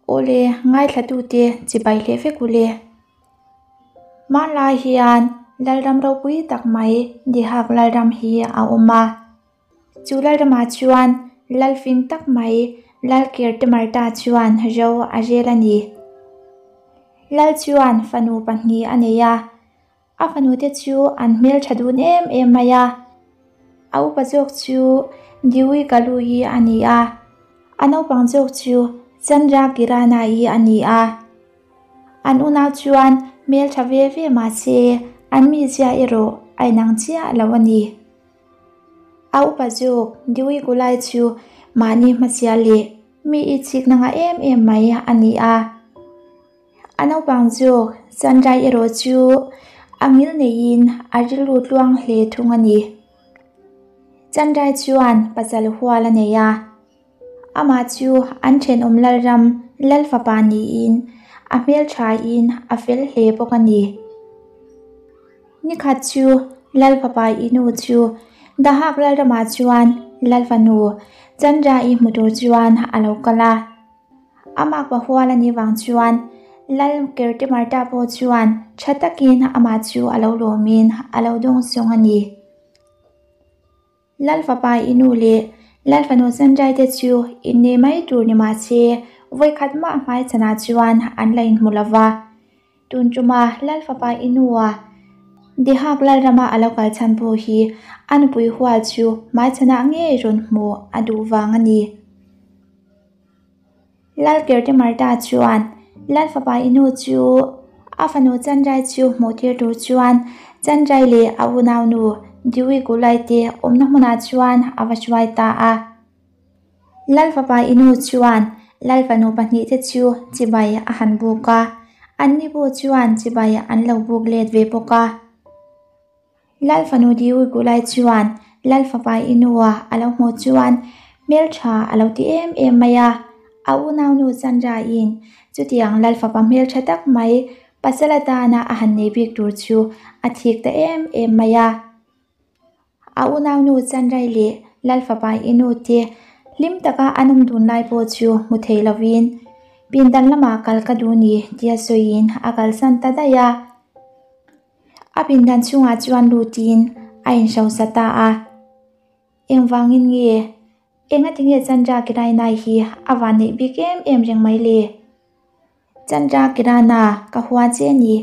Awle, ngaithlatute chibai hleh vek ule. Hmanlai hian Lalram ropui tak mai Dihak Lalram hi a awm a. Chu Lalramah chuan Lalfing tak mai Lalkirtimarta chuan ro a rel a ni. Lal chuan fanu pahnih a nei a. A fanute chu an hmeltha dun em em mai a, a upa zawk chu Diwi Kalu-i a ni a, a naupang zawk chu Chandra Kirana-i a ni a. An unau chuan hmeltha ve ve mah se an mizia erawh a inang chiah lo a ni. A upa zawk Diwi Kulai chu mahni hmachhia leh mi itsikna ngah em em mai a ni a. A naupang zawk Chandrai erawh chu a ngil neiin a rilru tluang hle thung a ni. Chandrai chuan pasal hual a nei a, amah chu an thenawm Lalram Lalfapa niin a hmelthain a fel hle bawk a ni. Nikhat chu Lalfapa inu chu Dahak Lalramah chuan Lalfanu Chandrai hmu tur chuan a lo kal a. Amah pa hual a nih vang chuan Lal Kertimarta pawh chuan tha takin amah chu a lo lawmin a lo dawng sawng a ni. Lal fapa i nu leh Lal fanu Sanjay te chu innei mai tur ni mah se vawikhat mah hmaichhanah chuan an la inhmu lo va. Tun tuma Lal fapa i nua Dihak Lalrama a lo kal chhan pawh hi a nupui hual chu hmaichhanah ngei rawn hmuh a duh vang a ni. Lalkerte Martha chuan Lal fapa i nu chu a fanu Chandrai chu hmuh tir tur chuan Chandrai leh a unaunu Dewi Kulai te awmna hmunah chuan a va hruai ta a. Lal fapa i nu chuan Lal fanu pahnih te chu chibai a han buk a, anni pawh chuan chibai an lo buk let ve bawk a. Lal fanu Diui Kulai chuan Lal fapa i nua a lo hmuh chuan hmeltha a lo ti em em mai a, a unaunu Chandrain chutiang Lal fapa hmeltha tak mai pasal atana a han nei bik tur chu a thik ta em em mai a. A unaunu Chandrai leh Lal fapa i nu te hlim taka an awm dun lai pawh chu hmu thei lovin pindan lamah kal ka duh ni tia sawiin a kalsan ta daih a. A pindan chhungah chuan lutin a inhrosa ta a, Engvangin nge engati nge Chandra Kirainai hi a van neih bik em em reng mai le? Chandra Kirana ka hua che a ni.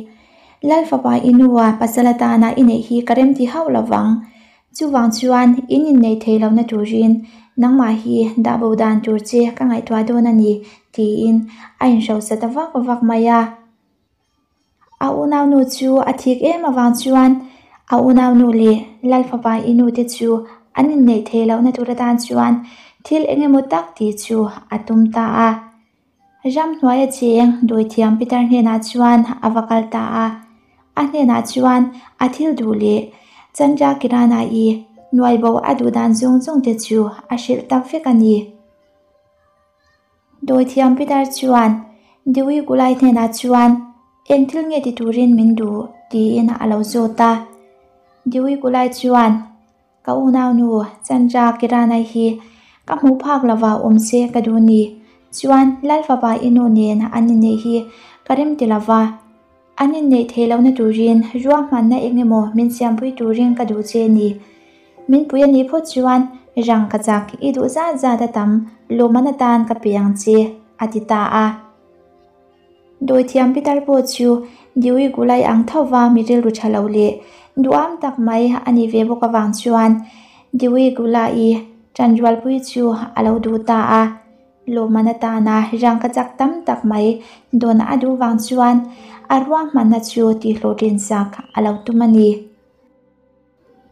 Lal fapa i nua pasal atana i neih hi ka remti hauh lo vang. Chuvang chuan in inneih thei lohna turin nangmah hi dah bo dan tur che ka ngaihtuah dawn a ni, tiin a inhrosa ta vak vak mai a. A unaunu chu a thik em avang chuan a unaunu leh Lal fapa i nu te chu an inneih theih lohna tur atan chuan thil eng emaw tak tih chu a tum ta a. Ramhnuaia cheng dawithiam Peter hnenah chuan a va kal ta a. A hnenah chuan a thil duh leh Chandra Kirana-i nuaibo a duh dan zawng zawng te chu a hrilh tak vek a ni. Dawithiam Peter chuan Dewi Kulai hnenah chuan eng thil nge ti turin min duh tiin a lo zawt a. Dewi Kulai chuan ka unaunu Chandra Kirana hi ka hmuh phak lova awm se ka duh ni. Chuan Lal fapa i nu nen an inneih hi ka rem ti lova. An inneih theih lohna turin ruahmanna eng emaw min siampui turin ka duh che ni. Min pui a nih phawt chuan rang ka chak i duh zat zat a tam lawmman atan ka pe ang che, a ti ta a. Dawithiam Peter pawh chu Dewi Gulai ang tho va mi rilru tha lo leh duham tak mai a nih ve bawk avang chuan Dewi Gulai tanrualpui chu a lo duh ta a. Lawmman atana rangka chak tam tak mai dawn a duh vang chuan a ruahmanna chu tihhlawhtlin sak a lo tum a ni.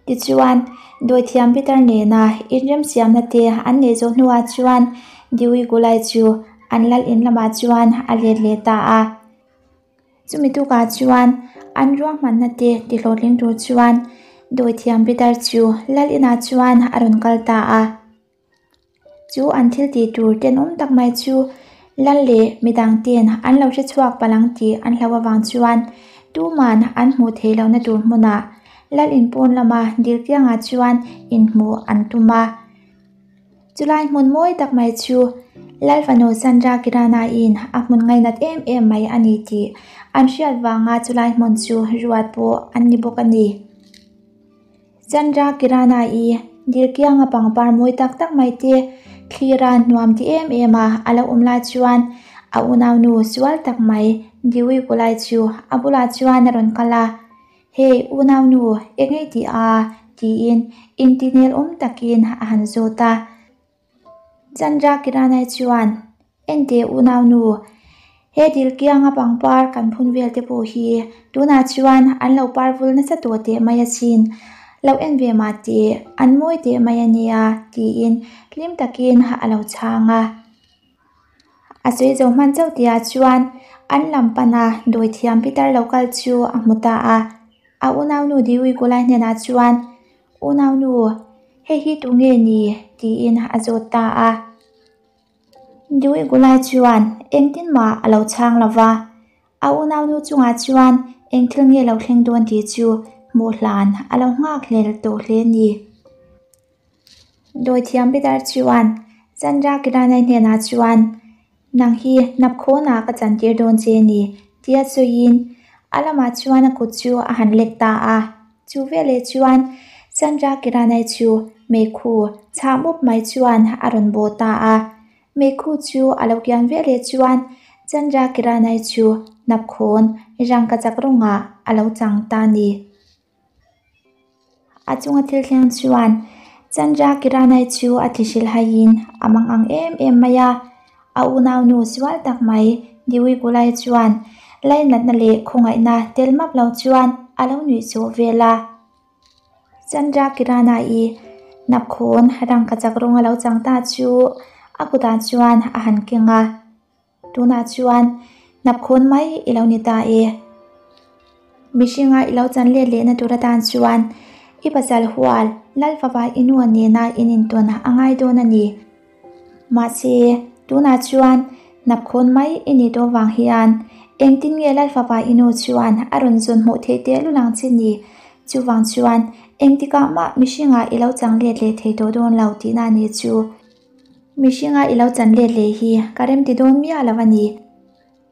Tichuan, dawithiam Peter nena inremsiamna te an neih zawh hnuah chuan Dewi Gulai chu an lal in lamah chuan a let leh ta a. Chumi tukah chuan an ruahmanna te tihhlawhtling tur chuan dawithiam Peter chu lal inah chuan a rawn kal ta a. Chu an thil tih tur tenawm tak mai chu Lal leh midang ten an lo hre chhuak palh ang tih an hlauh avang chuan tuman an hmuh theih lohna tur hmunah Lal in pawn lama dil kiangah chuan inhmuh an tum a. Chulai hmun mawi tak mai chu Lal fanu Sandra Kirana-in a hmun ngainat em em mai a ni tih an hriat vanga chulai hmun chu ruat pawh an ni bawk a ni. Chandra Kirana-i dil kianga pangpar mawi tak tak mai te thlira nuam ti em em a a lo awm lai chuan a unaunu sual tak mai Dewi Kulai chu a bulah chuan a rawn kal a, Hey unaunu eng ei tih a? tiin intinel awm takin a han zawt a. Chandra Kiranai chuan, Enteh unaunu, he dil kianga pangpar kan phun vel te pawh hi tunah chuan an lo par vul nasa tawh teh mai asin, lo en ve mah teh, an mawi teh mai a nia, tiin hlim takin a lo chhang a. A sawi zo hman chauh tihah chuan an lam pana dawithiam pitar lo kal chu a hmu ta a. A unaunu Dewi Kulai hnenah chuan, Unaunu, hei hi tu nge ni? tiin a zawt ta a. Dewi Kulai chuan engtin mah a lo chhang lo va, a unaunu chungah chuan eng thil nge lo thleng dawn tih chu hmuh hlan a lo nghak hlel tawh hle a ni. Dawithiam Peter chuan Chandra Kiranai hnenah chuan, Nang hi hnapkhawnah ka chantir dawn che ni, tia sawiin a lamah chuan a kut chu a han lek ta a. Chu veleh chuan Chandra Kiranai chu meikhu chhah mup mai chuan a rawn bawh ta a. Meikhu chu a lo kian veleh chuan Chandra Kiranai chu hnapkhawn rangkachak rawngah a lo chang ta a ni. A chunga thil thleng chuan Chandra Kiranai chu a ti hrilh haiin a mang ang em em mai a, a unaunu sual tak mai Dewi Kulai chuan lainatna leh khawngaihna tel map lo chuan a lo nuih chawh vel a. Chandra Kiranai hnapkhawn rangkachak rawng a lo chang ta chu a kutah chuan a han keng a. Tunah chuan hnapkhawn mai i lo ni ta e. Mihringa i lo chan let lehna tur atan chuan i pasal hual Lalfapa i nu nena in intawn a ngai dawn a ni. Mahse, tunah chuan hnapkhawn mai i nih tawh vang hian engtin nge Lalfapa i nu chuan a rawn zawn hmuh theih tehlul ang che ni? Chuvang chuan engtikah mah mihringa i lo chang let leh thei tawh dawn lo tihna a ni chu. Mihringa i lo chan let leh hi ka remti dawn miah lo a ni.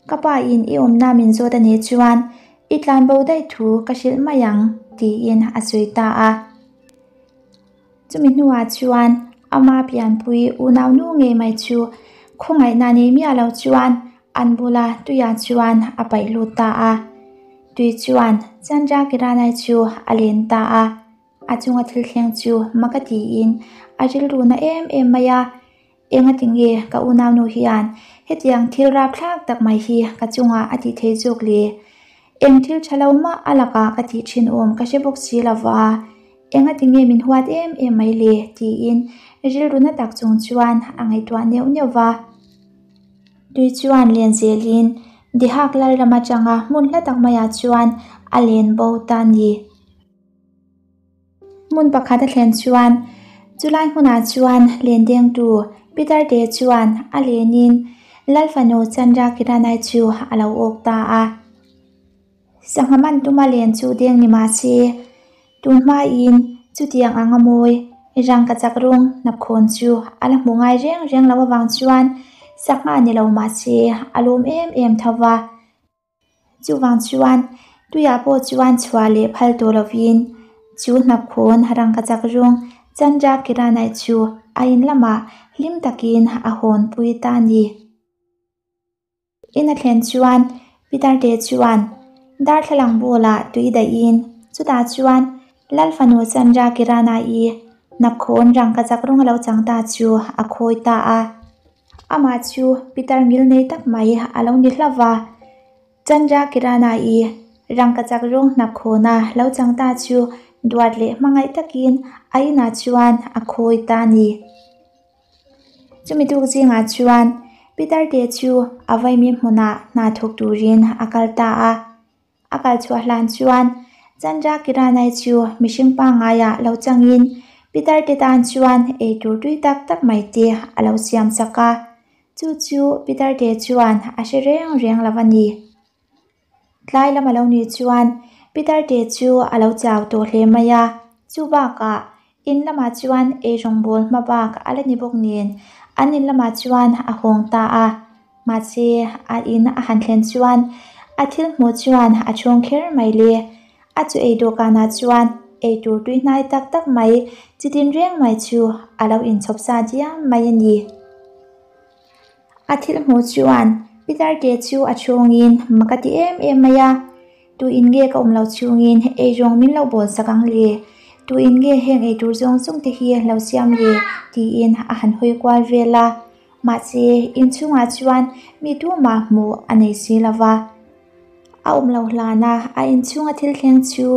Ka pa in i awmna min zawt a nih chuan i tlan bo daih thu ka hrilh mai ang tiin a sawi ta a. Chumi hnuah chuan ama pianpui unau nu ngei mai chu khawngaihna nei miah lo chuan an bula tuiah chuan a paih lut ta a. Tui chuan Chandra Kiranai chu a len ta a. A chunga thil thleng chu mak a tiin a rilru na em em mai a, Engati nge ka unaunu hian hetiang thil rapthlak tak mai hi ka chungah a tih thei zawk le? Eng thil tha lo mah a lakah ka tih thin awm ka hre bawk si lo va, engati nge min huat em em mai le? tiin rilru na tak chung chuan a ngaihtuah neuh neuh va. Tui chuan len zelin Dihak Lalram atanga hmun hla tak maiah chuan a len bo ta a ni. Hmun pakhat a thlen chuan chulai hmunah chuan lendengtu Peter te chuan a lenin Lal fanu Chandra Kiranai chu a lo awk ta a. Sangha man tuma len chu deng ni mah se, tun hmain chutiang anga mawi rangkachak rawng hnapkhawn chu a la hmu ngai reng reng lo avang chuan sangha ni lo mah se a lawm em em tho va. Chuvang chuan tuiah pawh chuan chhuah leh phal tawh lovin chu hnapkhawn rangkachak rawng Chandra Kiranai chu a in lamah hlim takin a hawnpui ta a ni. In a thlen chuan Peter te chuan darthlalang bulah tui dahin chutah chuan Lal fanu Chandra Kiranai hnapkhawn rangkachak rawng a lo chang ta chu a khawi ta a. Amah chu pitar ngil nei tak mai a lo ni hlauh va, Chandra Kirana-i rangkachak rawng hnapkhawna lo chang ta chu duat leh hmangaih takin a inah chuan a khawi ta a ni. Chumi tuk zingah chuan pitar te chu a vaimi hmunah hna thawk turin a kal ta a. A kal chhuah hlan chuan Chandra Kiranai chu mihring pangngaiah lo changin pitar te tan chuan ei tur tui tak tak mai te a lo siam chak a, chu chu pitar te chuan a hre reng reng lo a ni. Tlai lam a lo nih chuan pitar te chu a lo chau tawh hle mai a, chu bakah in lamah chuan ei rawngbawl hma bak a la ni bawk nen an in lamah chuan a hawng ta a. Mahse, a in a han thlen chuan a thil hmuh chuan a chhung kher mai le. A chu ei dawhkanah chuan ei tur tui hnai tak tak mai chi tin reng mai chu a lo inchhawp sa diam mai a ni. A thil hmuh chuan Pitar te chu a chhungin mak a ti em em mai a, Tu in nge ka awm lo chhungin ei zawng min lo bawl sak ang le? Tu in nge heng ei tur zawng zawng te hi lo siam le? tiin a han hawi kual vel a. Mahse, inchhungah chuan mi tumah hmuh a nei si lo va. A awm lo hlan a, a inchhunga thil thleng chu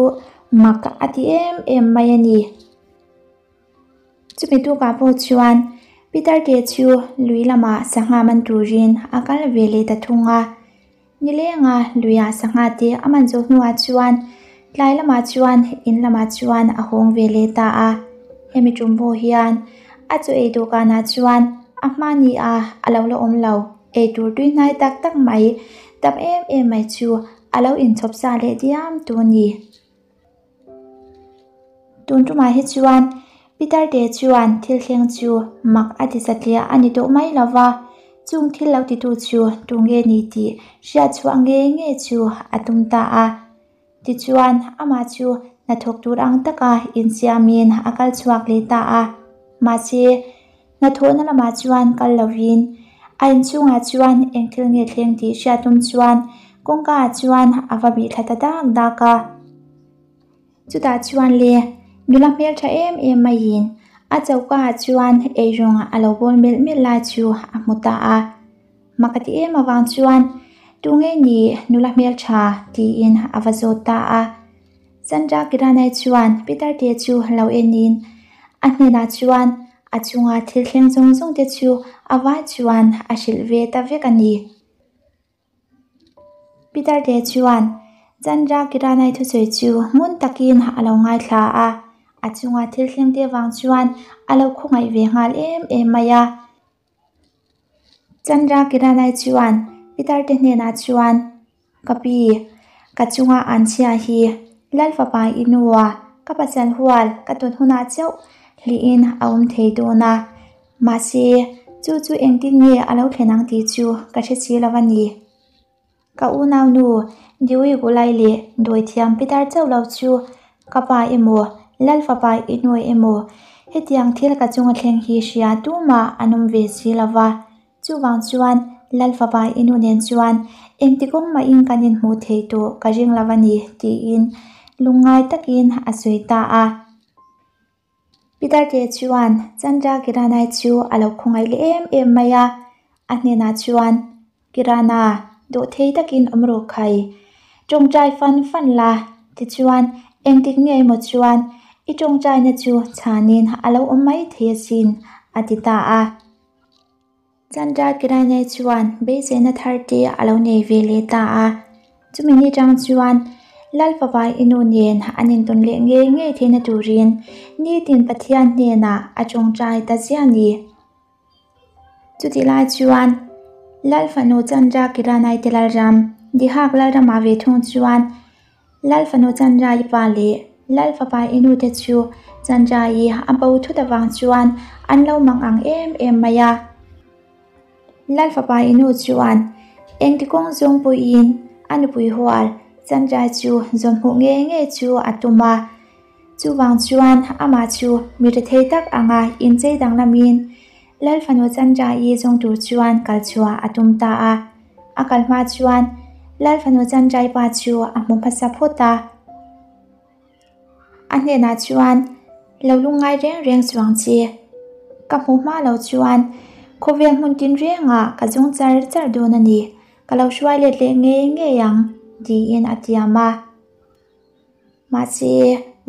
mak a ti em em mai a ni. Chumi tukah pawh chuan Peter te chu lui lamah sangha man turin a kal ve leh ta thung a. Nilenga luiah sangha te a man zawh hnuah chuan tlai lamah chuan in lamah chuan a hawng ve leh ta a. Hemi tum pawh hian a chaw ei dawhkanah chuan a hma ni a a lo la awm lo. Ei tur tui hnai tak tak mai tam em em mai chu a lo inchhawp sa leh diam tu a ni. Tun tumah hi chuan Peter te chuan thil thleng chu mak a ti satliah a ni tawh mai lo va, chung thil lo titu chu tu nge ni tih hriat chhuah nge nge chu a tum ta a. Tichuan amah chu hnathawk tur ang taka insiamin a kal chhuak leh ta a. Mahse, hnathawhna lamah chuan kal lovin a inchhungah chuan eng thil nge thleng tih hriat tum chuan kawngkaah chuan a va bih thla ta dak dak a. Chutah chuan le nula hmeltha em em maiin a chokaah chuan eirawng a lo bawl melh melh lai chu a hmu ta a. Mak a ti em avang chuan Tunge ni nula hmeltha? tiin a va zawt ta a. Chandra Kiranai chuan Peter te chu lo enin a hnenah chuan a chunga thil thleng zawng zawng te chu a vai chuan a hrilh ve ta vek a ni. Peter te chuan Chandra Kiranai thusawi chu ngun takin a lo ngaithla a, a chunga thil thleng te vang chuan a lo khawngaih ve nghal em em mai a. Chandra Kiranai chuan Peter te hnenah chuan, Ka pi, ka chunga an chhia hi Lal fapa i nua ka pasal hual ka tawn hunah chauh hlihin a awm thei dawn a, mahse chu chu engtin nge a lo thlen ang tih chu ka hre si lo a ni. Ka unaunu Dewey Gulai leh Dawithiam Peter chauh lo chu ka pa emaw, Lal fapa i nuai emaw hetiang thil ka chunga thleng hi hria tumah an awm ve si lo va. Chuvang chuan Lal fapa i nu nen chuan engti kawng mahin kan inhmuh thei tawh ka ring lo a ni tiin lungngai takin a sawi ta a. Peter te chuan Chandra Kiranai chu a lo khawngaih leh em em mai a, a hnenah chuan, Kirana, duh thei takin awm rawh khai, tawngtai fan fan la, tichuan engtik nge emaw chuan i tawngtaina chu chhanin a lo awm mai thei asin, a ti ta a. Chandra Kiranai chuan beiseina thar te a lo nei ve leh ta a, chumi ni tang chuan Lal fapa i nu nen an intawn leh ngei ngei theihna turin nitin Pathian hnenah a tawngtai ta ziah a ni. Chutih lai chuan Lal fanu Chandra Kiranai te Lalram, Dihak Lalramah ve thung chuan Lal fanu Chandra i pa leh Lal fapa i nu te chu Chandra i a bo thut avang chuan an lo mang ang em em mai a. Lal fapa i nu chuan engti kawng zawng pawhin a nupui hual Chandra chu zawn hmuh ngei ngei chu a tum a. Chuvang chuan amah chu mi rethei tak anga inchei danglamin Lal fanu Chandra i zawng tur chuan kal chhuah a tum ta a. A kal hma chuan Lal fanu Chandrai pa chu a hmu hmasa phawt a. A hnenah chuan, Lo lungngai reng reng chuang che. Ka hmu hma lo chuan khawvel hmun tin rengah ka zawng char char dawn a ni. Ka lo hruai let leh ngei ngei ang, tiin a tiam a. Mahse,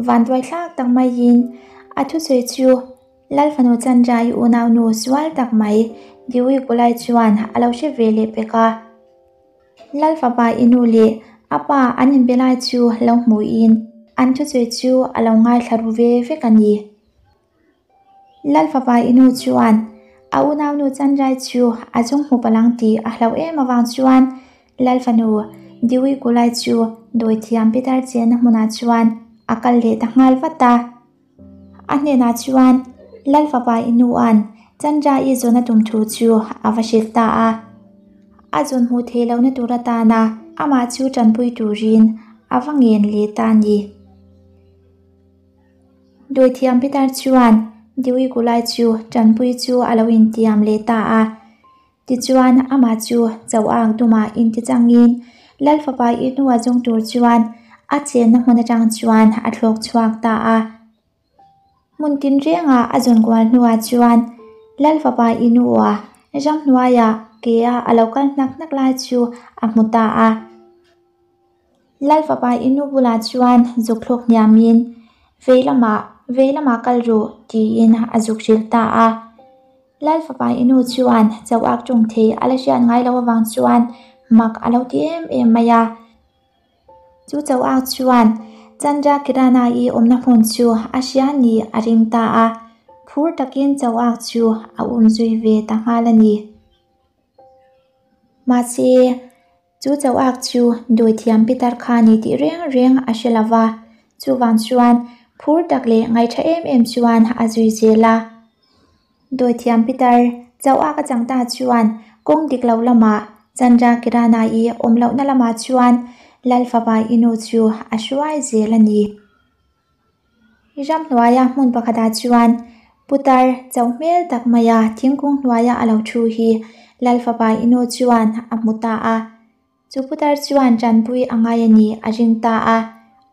vanduai thlak tak maiin a thusawi chu Lal fanu Chandra-i unaunu sual tak mai Dewi Kulai chuan a lo hre ve leh pek a. Lal fapa i nu leh a pa an inbe lai chu lo hmuhin an thusawi chu a lo ngaithla ru ve vek a ni. Lal fapa i nu chuan a unaunu Chandrai chu a zung hmu palang tih a hlauh em avang chuan Lal fanu Dewi Kulai chu dawithiam pitar chenna hmunah chuan a kal leh ta nghal vat a. A hnenah chuan Lal fapa i nua'n Chandra-i zawn a tum thu chu a va hrilh ta a. A zawn hmuh theih lohna tur atana amah chu tanpui turin a va ngen leh ta a ni. Dawithiam Peter chuan Dewi Kulai chu tanpui chu a lo intiam leh ta a. Tichuan amah chu Chauhak dumah intichangin Lal fapa i hnua zawng tur chuan a chenna hmun atang chuan a thlawk chhuak ta a. Hmun tinrengah a zawn kual hnuah chuan Lal fapa i nua ramhnuaiah ke-a a lo kal hnak hnak lai chu a hmu ta a. Lal fapa i nu bulah chuan zuk thlawk hniamin, Vei lamah, vei lamah kal ru, tiin a zuk hrilh ta a. Lal fapa i nu chuan chauhak ṭawng thei a la hriat ngai loh avang chuan mak a lo ti em em mai a. Chu chauhak chuan Chandra Kirana-i awmna hmun chu a hria ni a ring ta a, phur takin chauhak chu a umzui ve ta nghal a ni. Mahse, Chu chauhak chu dawithiam pitar kha ni tih reng reng a hre lo va, chuvang chuan phur tak leh ngaihṭha em em chuan a zui zel a. Dawithiam pitar chauhak a chang ta chuan kawng dik lo lamah Chandra Kirana-i awm lohna lamah chuan Lal fapa i nu chu a hruai zel a ni. Ramhnuaia hmun pakhatah chuan putar chauh hmel tak maia thingkung hnuaia a lo thu hi Lal fapa Inu chuan a hmu ta a. Chu putar chuan tanpui a ngai a ni a ring ta a.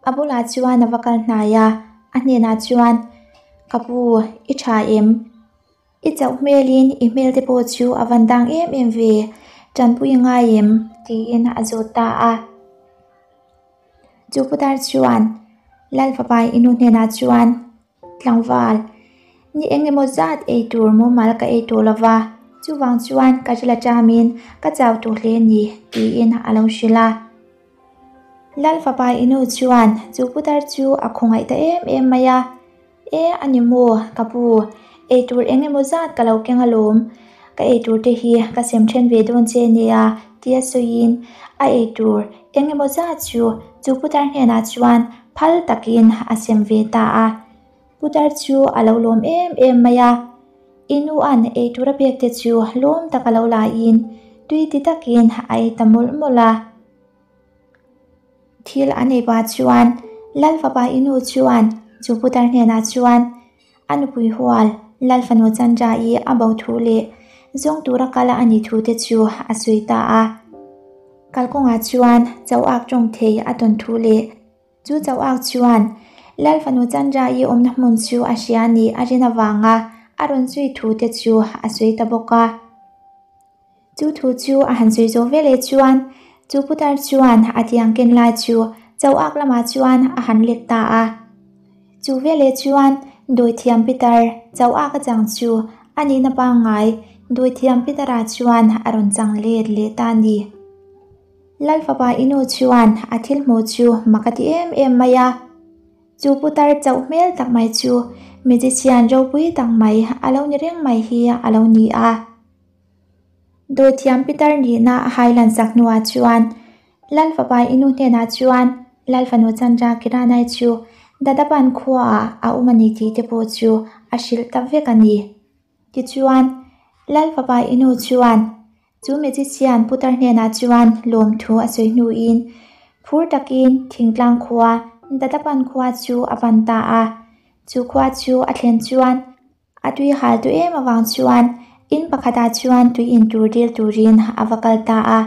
A bulah chuan a va kal hnai a, a hnenah chuan, Ka pu, i tha em? I chauh hmelin i hmel te pawh chu a van dang em em ve, tanpui i ngai em? tiin a zawt ta a. Chu putar chuan Lal fapa i nu hnenah chuan, Tlangval, ni eng emaw zat ei tur mumal ka ei tawh lo va, chuvang chuan ka ril aṭamin ka chau tawh hle a ni, tiin a lo hrilh a. Lal fapa i nu chuan chu putar chu a khawngaih ta em em mai a, E a ni maw ka pu, ei tur eng emaw zat ka lo keng alawm, ka ei tur te hi ka sem then ve dawn che nia tia sawiin a ei tur eng emaw zat chu chu putar hnenah chuan phal takin a sem ve ta a. Putar chu a lo lawm em em mai a, i nu an ei tur a pek te chu lawm tak a lo laiin tui ti takin a ei ta mawlh mawlh a. Thil a nei pah chuan Lal fapa i nu chuan chu putar hnenah chuan a nupui hual Lal fanu Chandra-i a bo thu leh zawng tura kal a nih thu te chu a sawi ta a. Kalkawngah chuan chauhak tawng thei a tawn thu leh chu chauhak chuan Lal fanu Chandra-i awmna hmun chu a hria nih a rin avanga a rawn zui thu te chu a sawi ta bawk a. Chu thu chu a han sawi zawh veleh chuan chu putar chuan a tiang ken lai chu chauhak lamah chuan a han lek ta a. Chu veleh chuan dawithiam pitar chauhak a chang chu a nihna pangngai dawithiam pitarah chuan a rawn chang let leh ta a ni. Lal fapa i nu chuan a thil hmuh chu mak a ti em em mai a. Chu putar chauh hmel tak mai chu magician ropui tak mai a lo ni reng mai hi a lo ni a. Dawithiam Pitar nihna a hailan sak hnuah chuan Lal fapa i nu hnenah chuan Lal fanu Chandra Kiranai chu Dadapan khuaah a awm a ni tih te pawh chu a hrilh ta vek a ni. Tichuan, Lal fapa i nu chuan chu magician putar hnenah chuan lawmthu a sawi hnuin phur takin thingtlang khua Dadapan khua chu a pan ta a. Chu khua chu a thlen chuan A tui hal tu em avang chuan in pakhatah chuan tui in tur dil turin a va kal ta a,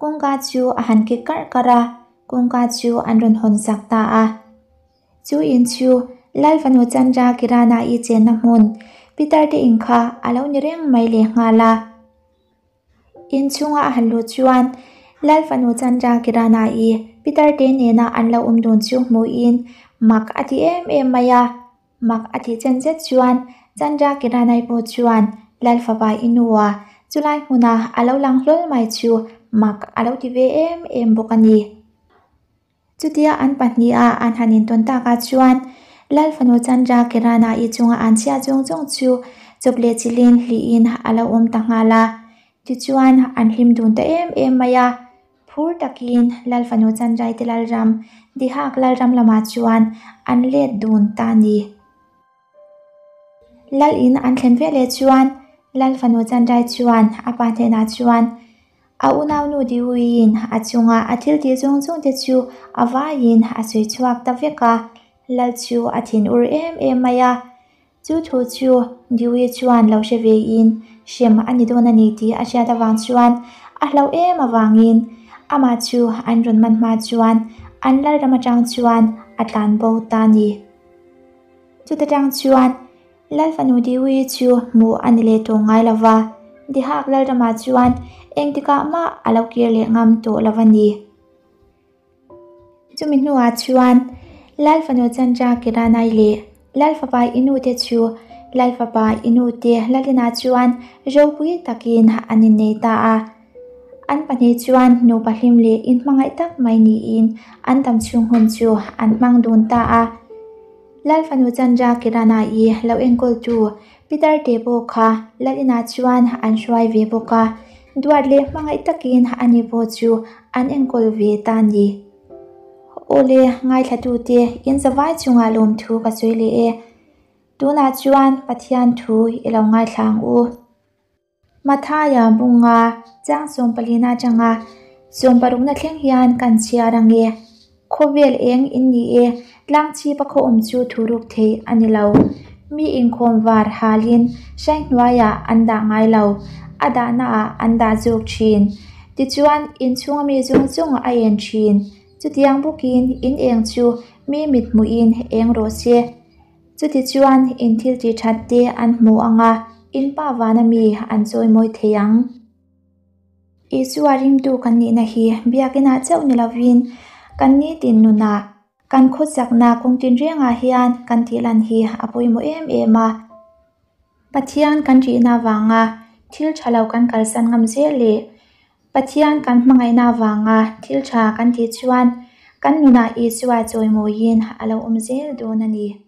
kawngka chu a han kik karh karh a, kawngka chu an rawn hawn sak ta a. Chu in chu Lal fanu Chandra Kirana-i chenna hmun Pitar te in kha a lo ni reng mai leh nghal a. Inchhunga a han luh chuan Lal fanu Chandra Kirana-i Pitar te nena an lo awm dun chu hmuhin mak a ti em em mai a. Mak a tih chen zet chuan Chandra Kiranai pawh chuan Lal fapa i nua chulai hmuna a lo lang hlawl mai chu mak a lo ti ve em em bawk a ni. Chutia an pahniha an han intawn takah chuan Lal fanu Chandra Kirana-i chunga an chhiah zawng zawng chu chawp leh chilin hlihin a lo awm ta nghal a. Tichuan an hlim dun ta em em mai a. Phur takin Lal fanu Chandraite Lalram, Dihak Lalram lamah chuan an let dun ta a ni. Lal in an thlen veleh chuan Lal fanu Chandrai chuan a pa hnenah chuan a unaunu Diuiin a chunga a thil tih zawng zawng te chu a vaiin a sawi chhuak ta vek a, Lal chu a thinur em em mai a. Chu thu chu Diui chuan lo hre vein hrem a ni dawn a ni tih a hriat avang chuan a hlauh em avangin amah chu an rawn man hma chuan an lalram atang chuan a tlan bo ta a ni. Chuta tang chuan Lal fanu Diui chu hmuh a ni leh tawh ngai lo va, Dihak lalramah chuan engtikah mah a lo kir leh ngam tawh lo a ni. Chumi hnuah chuan Lal fanu Chandra Kiranai leh Lal fapa Inu te chu Lal fapa Inu te Lalinah chuan ropui takin an innei ta a. An pahnih chuan nupa hlim leh inhmangaih tak mai niin an dam chhung hun chu an hmang dun ta a. Lal fanu Chandra Kirana-i lo enkawltu Peter te pawh kha Lalinah chuan an hruai ve bawk a. Duat leh hmangaih takin ani pawh chu an enkawl ve ta a ni. Awle, ngaithlatute, in zavai chungah lawmthu ka sawi leh e. Tunah chuan Pathian thu i lo ngaithla ang u. Mathaia bunga chang sawmpalina atanga sawmparukna thleng hian kan chhiar ang e. Khawvel eng in ni e, tlang chhipa khaw awm chu thu ruk thei a ni lo. Mi inkhawm var halin hrai hnuaiah an dah ngai lo, a dahnaah an dah zawk thin. Tichuan, inchhunga mi zawng zawng a en thin. Chutiang bawkin in eng chu mi mit hmuhin eng rawh se. Chutichuan, in thil tih that te an hmu ang a, in pa vana mi an chawimawi thei ang. Isua ringtu kan nihna hi biakinah chauh ni lovin kan nitin nunah kan khawchakna kawng tinrengah hian kan tihlan hi a pawimawh em em a. Pathian kan rihna avanga thil tha lo kan kalsan ngam zel leh Pathian kan hmangaihna avanga thil tha kan tih chuan kan nunah Isua chawimawiin a lo awm zel dawn a ni.